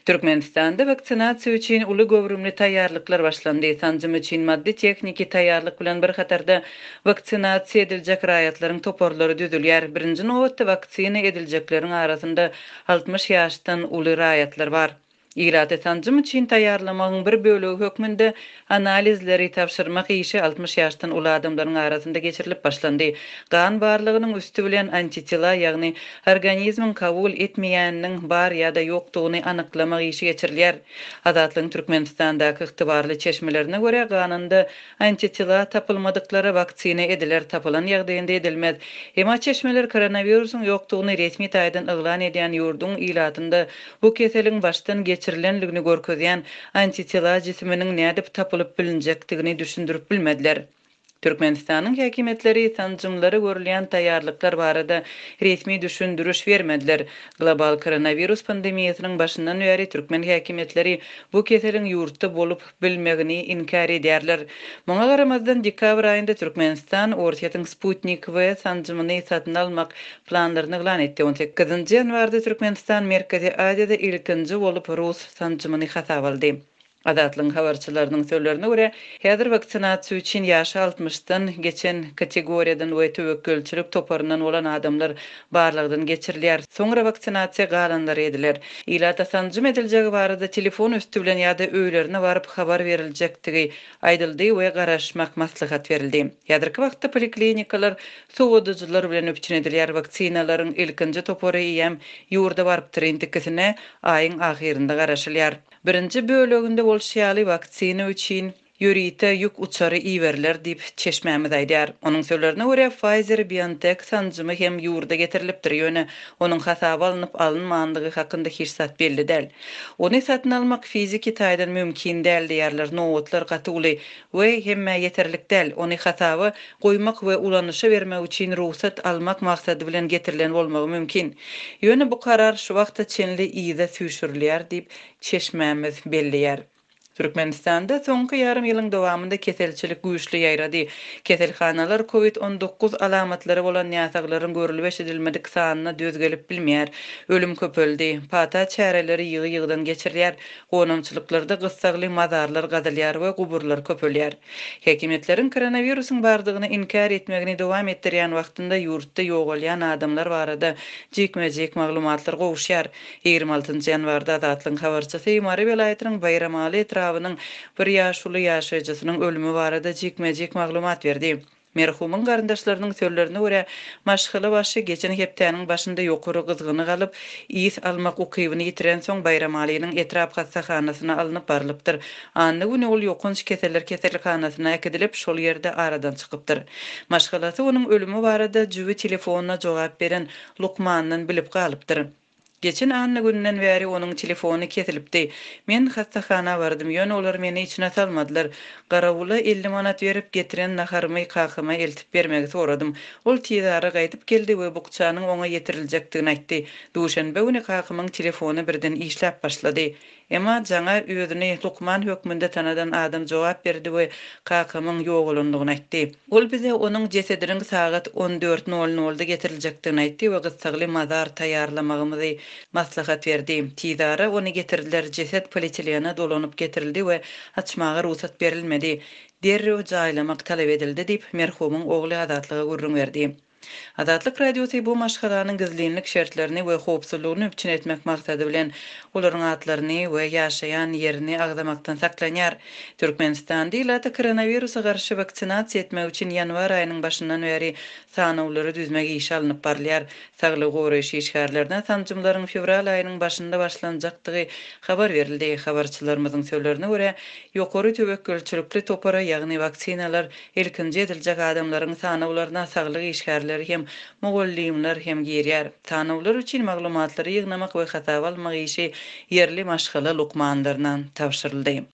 Türkmenistanda waksinasiýa üçin uly göwrümli taýýarlyklar başlandy. Sanjym üçin maddy-tehniki taýýarlyk bilen bir hatarda waksinasiýa ediljek raýatlaryň toparlary düzülýär. Birinji nobatda waksina ediljekleriň arasynda 60 ýaşdan uly raýatlar bar. Ilaty sanjym üçin taýýarlamagyň bir bölegi hökmünde analizleri tabşyrmak işi 60 ýaşdan uly adamlaryň arasynda geçirilip başlandy. Gan barlagynyň üsti bilen antitela, ýagny organizmiň kabul etmeýäniniň bar ýa-da ýokdugyny anyklamak işi geçirilýär. Azatlygyň Türkmenistandaky ygtybarly çeşmelerine görä, ganynda antitela tapylmadyklara waksina ediler, tapylan ýagdaýynda edilmez. Emma çeşmeler koronawirusyň ýokdugyny resmi taýdan yglan edýän ýurduň ilatynda bu keseliň başdan geçirilenligini görkezýän antitela jisiminiň nädip tapylyp bilinjekdigini düşündirip bilmediler. Türkmenistanyň häkimiýetleri sanjymlara görülýän taýýarlyklar barada resmi düşündiriş bermediler. Global koronawirus pandemiýasynyň başyndan bäri türkmen häkimiýetleri bu keseliň ýurtda bolup bilmegini inkär edýärler. Muňa garamazdan, dekabr aýynda Türkmenistan Orsýetiň Sputnik-V sanjymyny satyn almak planlaryny yglan etdi. On sekizinji ýanwarda Türkmenistan Merkezi Aziýada ilkinji bolup rus sanjymyny hasaba aldy. Azatlygyň habarçylarynyň sözlerine görä, häzir waksinasiýa üçin ýaşy altmyşdan geçen kategoriýadan we töwekgelçilik toparyndan bolan adamlar barlagdan geçirilýär, soňra waksinasiýa galanlary ediler. Ilata sanjym ediljegi barada telefon üsti bilen ýa-da öýlerine baryp habar beriljekdigi aýdyldy we garaşmak maslahat berildi. Häzirki wagtda poliklinikalar sowadyjylar bilen üpjün edilýär, waksinalaryň ilkinji topary eýýäm ýurda barypdyr, indikisine aýyň ahyrynda garaşylýar. Birinji böleginde bolşy ýaly, waksina üçin ýörite ýük uçary iberiler diýip, çeşmämiz aýdýar. Onuň sözlerine görä, Pfizer-BioNTech sanjymy hem ýurda getirilipdir, ýöne onuň hasaba alnyp alynmandygy hakynda hiç zat belli däl. Ony satyn almak fiziki taýdan mümkin däl diýýärler, nobatlar gaty uly we hemmä ýeterlik däl. Ony hasaba goýmak we ulanyşa bermek üçin rugsat almak maksady bilen getirilen bolmagy mümkin. Ýöne bu karar şu wagta çenli yza süýşürilýär diýip, çeşmämiz belleýär. Türkmenistanda soňky ýarym ýylyň dowamynda keselçilik güýçli ýaýrady. Keselhanalar covid 19 alamatlary bolan näsaglaryň görlüp-eşidilmedik sanyna döz gelip bilmeýär. Ölüm köpeldi. Pata çäreleri ýygy-ýygydan geçirilýär. Gonamçylyklarda gyssagly mazarlar gazylýar we guburlar köpelýär. Häkimiýetleriň koronawirusyň bardygyny inkär etmegini dowam etdirýän wagtynda ýurtda ýogalýan adamlar barada jikme-jik maglumatlar gowuşýar. 26 njy ýanwarda Azatlygyň habarçysy Mary welaýatynyň Baýramaly etrabynyň bir ýaşuly ýaşaýjysynyň ölümi barada jikme-jik maglumat berdi. Merhumyň garyndaşlarynyň sözlerine görä, maşgala başy geçen hepdäniň başynda ýokary gyzgyny galyp, ys almak ukybyny ýitirensoň Baýramalynyň etrap hassahanasyna alnyp barlypdyr. Anna güni ol ýokanç keseller keselhanasyna äkidilip, şol ýerde aradan çykypdyr. Maşgalasy onuň ölümi barada jübi telefonyna jogap beren lukmandan bilip galypdyr. Geçen anna gününden bäri onuň telefony kesilipdi. Men hassahana bardym, ýöne olar meni içine salmadylar. Garawula 50 manat berip, getiren naharymy kakama eltip bermegi soradym. Ol tizara gaýdyp geldi we bukjanyň oňa ýetiriljekdigini aýtdy. Duşenbe güni kakamyň telefony birden işläp başlady. Emma jaňa özüni lukman hökmünde tanadan adam jogap berdi we kakamyň ýogalandygyny aýtdy. Ol bize onuň jesediniň sagat on dört nol nolda getiriljekdigini aýtdy we gyssagly mazar taýýarlamagymyzy maslahat berdi. Tizara ony getirdiler, jeset polietilene dolanyp getirildi we açmaga rugsat berilmedi. Derrew jaýlamak talap edildi diýip, merhumyň ogly Azatlyga gürrüň berdi. Azatlyk Radiosy bu maşgalanyň gizlinlik şertlerini we howpsuzlygyny üpjün etmek maksady bilen, olaryň atlaryny we ýaşaýan ýerini agzamakdan saklanýar. Türkmenistanda ilaty koronawirusa garşy waksinasiýa etmek üçin ýanwar aýynyň başyndan bäri sanawlary düzmek işi alnyp barylýar. Saglygy goraýyş işgärlerine sanjymlaryň fewral aýynyň başynda başlanjakdygy habar berildi. Habarçylarymyzyň sözlerine görä, ýokary töwekgelçilikli topara, ýagny waksinalar Ilkinji ediljek adamlaryň sanawlaryna saglyk işgärleri hem, mugallymlar hem girýär. Sanawlar üçin maglumatlary ýygnamak we hasaba almak işi ýerli maşgala lukmanlaryna tabşyryldy.